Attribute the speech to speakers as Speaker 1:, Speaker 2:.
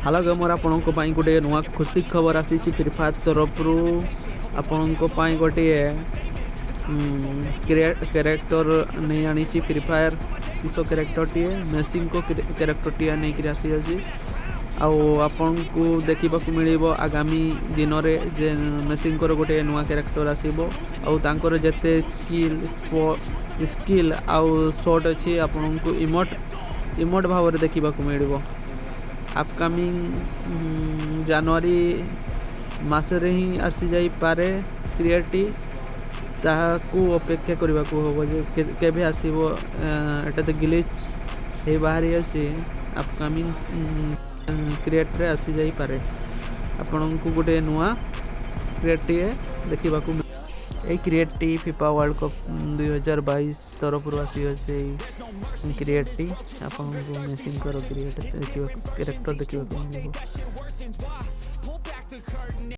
Speaker 1: Hello ଗେମର, ଆପଣଙ୍କ ପାଇଁ ଗୋଟେ ନୂଆ ଖୁସି ଖବର ଆସିଛି ଫ୍ରି ଫାୟାର ତରଫରୁ। ଆପଣଙ୍କ ପାଇଁ ଗୋଟିଏ କ୍ୟାରେକ୍ଟର ନେଇ ଆଣିଛି ଫ୍ରି ଫାୟାର। କିସ କ୍ୟାରେକ୍ଟରଟିଏ? ମେସିଙ୍କ କ୍ୟାରେକ୍ଟରଟିଏ ନେଇକରି ଆସିଅଛି। ଆଉ ଆପଣଙ୍କୁ ଦେଖିବାକୁ ମିଳିବ ଆଗାମୀ ଦିନରେ ଯେ ମେସିଙ୍କର ଗୋଟେ ନୂଆ କ୍ୟାରେକ୍ଟର ଆସିବ ଆଉ ତାଙ୍କର ଯେତେ ସ୍କିଲ୍ ସ୍କିଲ୍ ଆଉ ସର୍ଟ ଅଛି, ଆପଣଙ୍କୁ ଇମୋଟ୍ ଇମୋଟ୍ ଭାବରେ ଦେଖିବାକୁ ମିଳିବ। ଆପକମିଂ ଜାନୁଆରୀ ମାସରେ ହିଁ ଆସିଯାଇପାରେ କ୍ରିଏଟ୍ଟି। ତାହାକୁ ଅପେକ୍ଷା କରିବାକୁ ହେବ ଯେ କେବେ ଆସିବ। ଏଟା ତ ଗ୍ଲିଚ୍ ହେଇ ବାହାରି ଅଛି। ଆପକମିଂ କ୍ରିଏଟ୍ରେ ଆସିଯାଇପାରେ। ଆପଣଙ୍କୁ ଗୋଟେ ନୂଆ କ୍ରିଏଟ୍ଟିଏ ଦେଖିବାକୁ। ଏଇ କ୍ରିଏଟ୍ଟି ଫିଫା ୱାର୍ଲଡ଼ କପ୍ 2022 ତରଫରୁ ଆସିଅଛି। ଏଇ କ୍ରିଏଟ୍ଟି ଆପଣଙ୍କୁ ମେସିଙ୍କର କ୍ରିଏଟ୍ ଦେଖିବାକୁ, କ୍ୟାରେକ୍ଟର ଦେଖିବାକୁ ମିଳିବ।